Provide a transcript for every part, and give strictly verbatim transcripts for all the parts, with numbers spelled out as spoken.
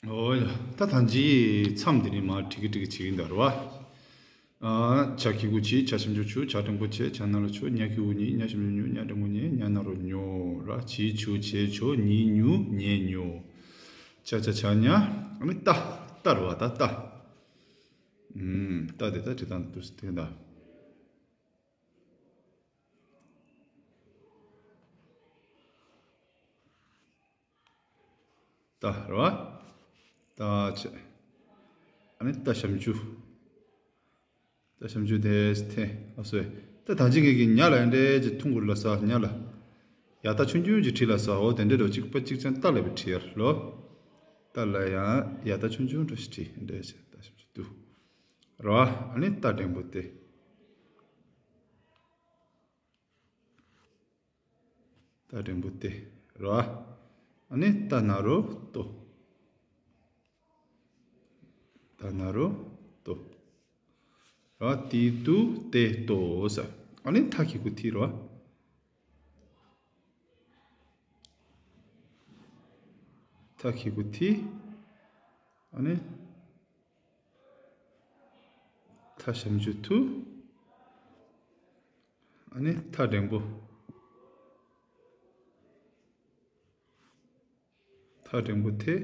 ཨོ་ཡ། ད་ཐང་ཅིག་མཚམས་འདི་ནས་མར་ཁྲིག་གི་ཁྲིག་གི་བྱེད་ཀྱི་འདུག་ར་བ། ཨ། ཇ་གི་གུ་ཇི། ཇ་ཞབས་ཀྱུ་ཇུ། ཇ་འགྲེང་བུ་ཇེ། ཇ་ན་རོ་ཇོ། ཉ་གི་གུ་ཉི། ཉ་ཞབས་ཀྱུ་ཉུ། ཉ་འགྲེང་བུ་ཉེ། ཉ་ན་རོ་ཉོ། ར། ཇི་ཇུ་ཇེ་ཇོ། ཉི་ཉུ་ཉེ་ཉོ། ཇ་ཇ་ཇ་ཉ། ཨ་ནི་ཏ། ཏ་ར་བ། ཏ་ཏ། ཨུམ། ཏ་དེ་ད་བྲིས་སྟངས་འདུག་སེ་དེ་འདྲ། ཏ་ར་བ། ཏ་ཆེ། ཨ་ནི་ཏ་ཞབས་ཀྱུ། ཏ་ཞབས་ཀྱུ་དེ་ཐེ། ཨ་སོ། ད་ཐང་ཅིག་ངེད་ཀྱི་ཉ་ལ་ཡང་འདྲེ་ཅིག་ཐུང་གུར་ལ་ས་ཉ་ལ། ཡ་ཏ་ཆུང་ཆུང་ཅིག་བྲིས་ལ་ས། འོ་དེ་འདྲེ་འགྲོ་གཅིག་པ་གཅིག་ཅན་ཏ་ལ་བི་བྲིས་ཡར་ལོ། ཏ་ལ་ཡང་ཡ་ཏ་ཆུང་ཆུང་འགྲོ་ཞིག་བྲིས་འདྲེ་ཆེ། ཏ་ཞབས་ཀྱུ་ཏུ། ར་བ། ཨ་ནི་ཏ་འགྲེང་བུ་ཏེ། ཏ་འགྲེང་བུ་ཏེ། ར། ཨ་ནི་ཏ་ན་རོ་ཏོ། ཏ་ན་རོ་ཏོ། ར། ཏི་ཏུ་ཏེ་ཏོ་ས། ཨ་ནི་ཐ་གི་གུ་ཐི་ར། ཐ་གི་གུ་ཐི། ཨ་ནི་ཐ་ཞབས་ཀྱུ་ཐུ། ཨ་ནི་ཐ་འགྲེང་བུ། ཐ་འགྲེང་བུ་ཐེ།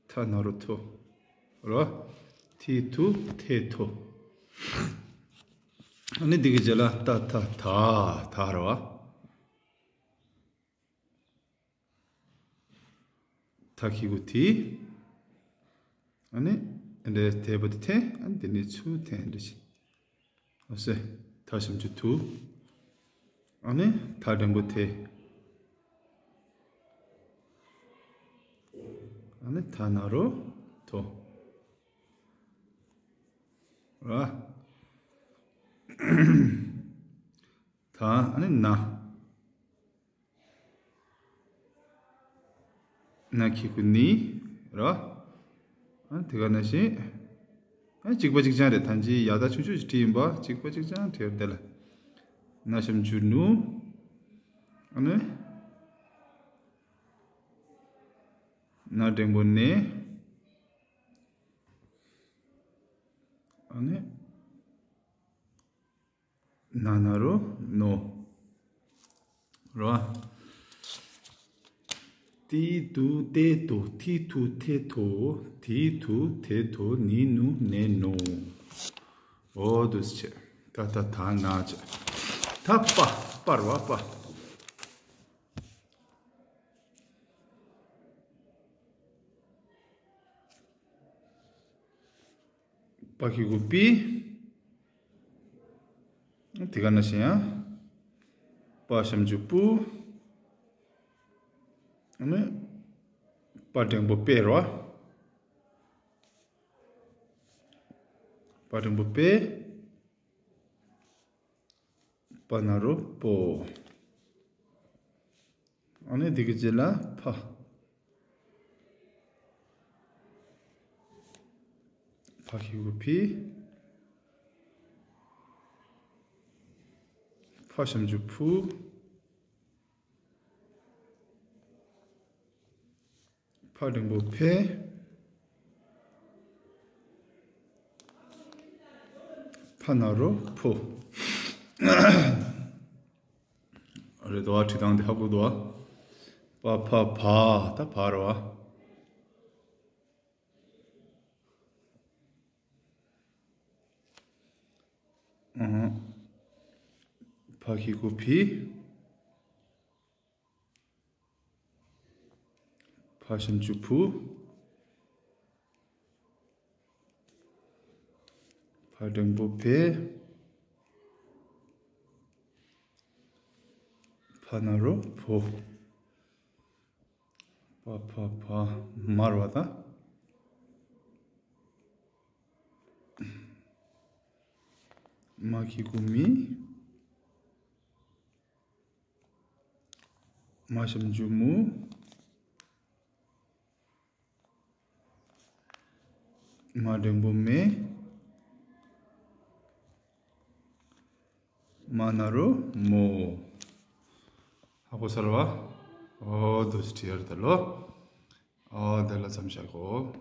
ཐ་ན་རོ་ཐོ། ར། ཐི་ཐུ་ཐེ་ཐོ། ཨ་ནི་འདི་གི་རྗེས་ལ་ཏ་ཐ་ཐ་ཐ་ར་བ། ཐ་གི་གུ་ཐི། ཨ་ནི་འདྲེ་དེ་བ་དེ་ཐེ། ཨ་ནི་དེ་ནི་ཚུ་ཐེ་འདྲེ་ཆེ། ཨ་སེ། ཐ་ཞབས་ཀྱུ་ཐུ། ཨ་ནི་ཐ་འགྲེང་བུ་ཐེ། ཨ་ནི་ཐ་ན་རོ་ཐོ། ར། ཐ། ཨ་ནི་ན། ན་གི་གུ་ནི་ར། ཨ་དེ་ག་ནང་བཞིན། ཨ་གཅིག་པ་གཅིག་རྐྱང་རེད། ཐང་ཅིག་ཡ་ཏ་ཆུང་ཆུང་ཞིག་བྲིས་ཡིན་པ། གཅིག་པ་གཅིག་རྐྱང་བྲིས་དེ་ལ། ན་ཞབས་ཀྱུ་ནུ། ཨ་ནི་ན་འགྲེང་བུ་ནེ། ཨ་ནི་ན་ན་རོ་ནོ། ར། ཏི་ཏུ་ཏེ་ཏོ། ཐི་ཐུ་ཐེ་ཐོ། ཐི་ཐུ་ཐེ་ཐོ། ནི་ནུ་ནེ་ནོ། འོ་འདུག་སེ་བྱས། ཏ་ཐ་ཐ་ན་བྱས། ཐ་པ། པ་ར་བ་པ། པ་གི་གུ་པི། དེ་ག་ནང་བཞིན་ཡང་། པ་ཞབས་ཀྱུ་པུ། ཨ་ནི་པ་འགྲེང་བུ་པེ་ར། པ་འགྲེང་བུ་པེ། པ་ན་རོ་པོ། ཨ་ནི་འདི་གི་རྗེས་ལ་ཕ། ཕ་གི་གུ་ཕི། ཕ་ཞབས་ཀྱུ་ཕུ། ཕ་འགྲེང་བུ་ཕེ། ཕ་ན་རོ་ཕོ། རེད་དོ། བྲིས་སྟངས་དེ་ཧ་གོ་དོ། པ་ཕ་བ། ད་བ་རེད་བ། ཨང་། ཕ་གི་གུ་ཕི། ཕ་ཞབས་ཀྱུ་ཕུ། ཕ་འགྲེང་བུ་ཕེ། ཕ་ན་རོ་ཕོ། པ་ཕ་བ། མ་རེད་བ་ད། མ་གི་གུ་མི། མ་ཞབས་ཀྱུ་མུ། མ་འགྲེང་བུ་མེ། མ་ན་རོ་མོ། ཧ་གོ་སོང་བ། ཨོ་དུ་སི་ཊི་ཡར་ད་ལོ། ཨོ་དེ་ལ་མཚམས་བཞག་གོ།